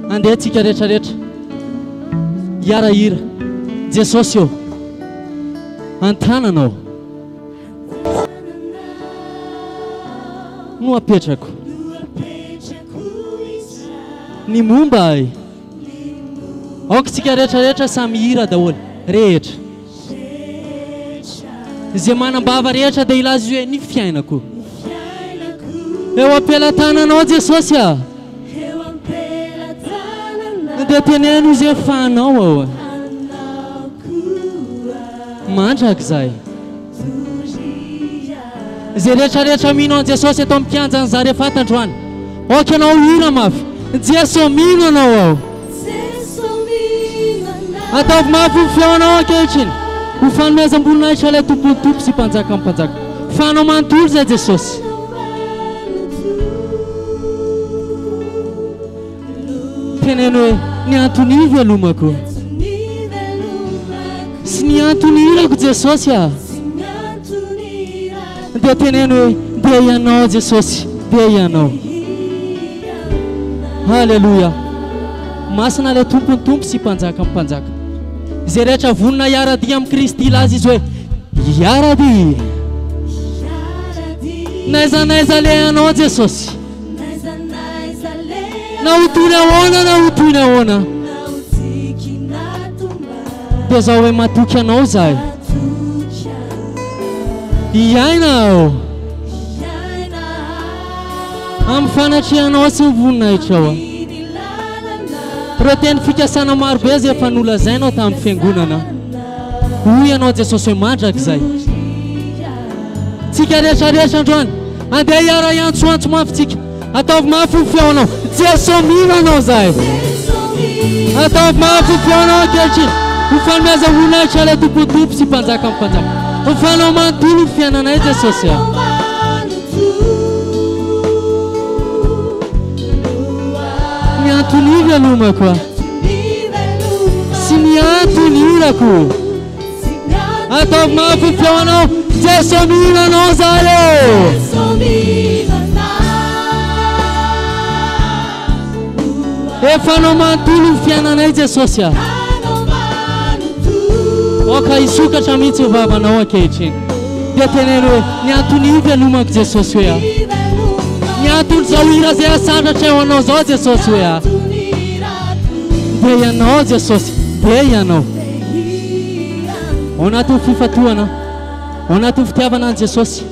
Andeha tsika rehetra rehetra hiara-hira. Jesosy ô, an-tananao no apetrako ny momba ahy. Aoka isika rehetra rehetra samy hihira daholo. Rehetra. Izay manam-bava rehetra dia hilaza izy hoe ny fiainako. Eo am-pelatananao Jesosy ah. Dia teneno izy hoe fa anao aho. Mandrakizay. Izay rehetra rehetra mino an'i Jesosy eto amin'ny kianjan'i Zarefata androany. Aoka ianao hihira mafy. Jeso mino anao aho. Ataovy mafy ny feonao ankehitriny. Ho fanomezam-boninahitra ilay Tompon'ny Tompo sy Mpanjakan'ny Mpanjaka. Fa anao manontolo izay Jesosy. Teneno hoe, Ny antony hivelomako. Sy ny antony hirako Jesosy ah. Dia teneno hoe, Dia Ianao Jesosy, dia Ianao. Haleloia. Masina ilay Tompon'ny Tompo sy Mpanjakan'ny Mpanjaka. Izay rehetra vonona hiara-dia amin'i Kristy hilaza izy hoe, Hiara-dia. N'aiza n'aiza alehanao Jesosy. Na ho toy ny ahoana na ho toy ny ahoana. Dia zao hoe matoky anao izahay. Hiaina aho. Amin'ny fanatrehanao sy ny voninahitrao. Ireo teny fikasana maro be izay efa nolazainao tamin'ny fiangonana. Hoy ianao Jesosy hoe mandrakizay. Tsika rehetra rehetra androany, andeha hiara hiantsoantso mafy tsika. Ataovy mafy ny feonao. Jeso mino anao zahay. Ataovy mafy ny feonao ankehitriny. Ho fanomezam-boninahitra ilay Tompon'ny Tompo sy Mpanjakan'ny Mpanjaka. Ho fanao manontolo ny fiainanay Jesosy a. Ny antony ivelomako a. Sy ny antony irako. Ataovy mafy ny feonao, Jeso mino anao zahay ô. Efa anao manontolo ny fiainanay Jesosy a. Aoka hisokatra mihitsy ny vavanao ankehitriny. Dia teneno hoe, ny antony hivelomako Jesosy hoe a. Ny anton'izao hira izay asandratra eo anao izao Jesosy hoe a. Dia ianao Jesosy, dia ianao. Ao anatin'ny fifantohana, ao anatin'ny fitiavana an'i Jesosy,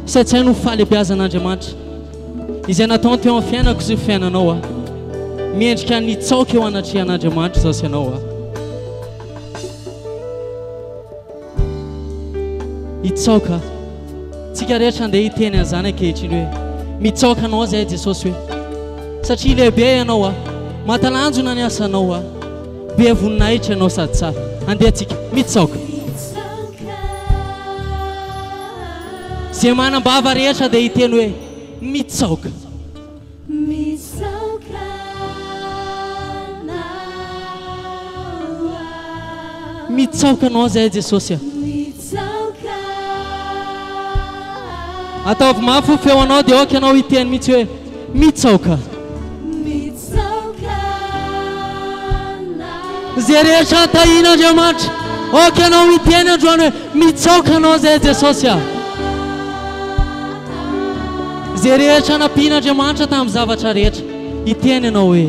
saintsaino ny fahalehibeazan'Andriamanitra izay nataony teo amin'ny fiainako sy ny fiainanao aho. Miendrika ny hitsaoka eo anatrehan'Andriamanitra izaho sy ianao aho. Hitsaoka. Tsika rehetra andeha hiteny an'izany ankehitriny hoe, Mitsaoka Anao izahay Jesosy hoe, satria lehibe Ianao a, mahatalanjona ny asanao a, be voninahitra Ianao sady tsara. Andeha tsika, mitsaoka. Izay manam-bava rehetra dia hiteny hoe, Mitsaoka. Mitsaoka Anao aho. Mitsaoka Anao izahay Jesosy a. Mitsaoka Ataovy mafy ny feonao dia aoka ianao hiteny mihitsy hoe, Mitsaoka. Mitsaoka Anao. Izay rehetra tahian'Andriamanitra, aoka ianao hiteny androany hoe, Mitsaoka Anao izahay Jesosy a. Izay rehetra nampian'Andriamanitra tamin'ny zavatra rehetra, hiteny ianao hoe.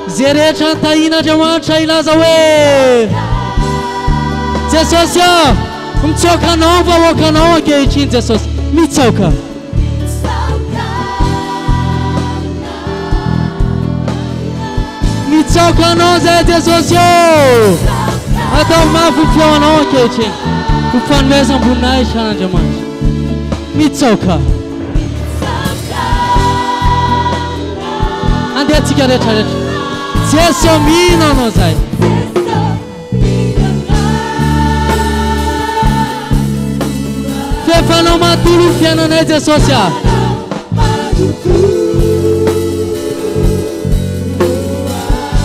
Izay rehetra ntahian'Andriamanitra hilaza hoe, Jesosy ô, mitsaoka Anao ny vahoakanao ankehitriny Jesosy, mitsaoka. Mitsaoka Anao izay Jesosy ô! Ataovy mafy ny feonao ankehitriny ho fanomezam-boninahitra an'Andriamanitra. Mitsaoka. Andeha tsika rehetra rehetra. Jeso mino Anao izay. F'efa manontolo ny fiainanay Jesosy a.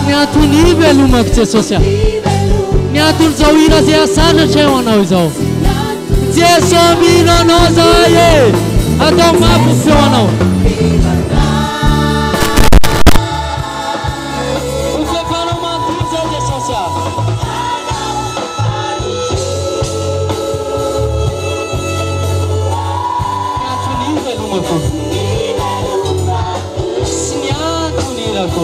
Ny antony hivelomako Jesosy a. Ny anton'izao hira izay asandratra eo anao izao. Jeso mino anao zahay e. Ataovy mafy ny feonao. Ho fiafanao manontolo izay Jesosy ah. Ny antony ivelomako sy ny antony irako.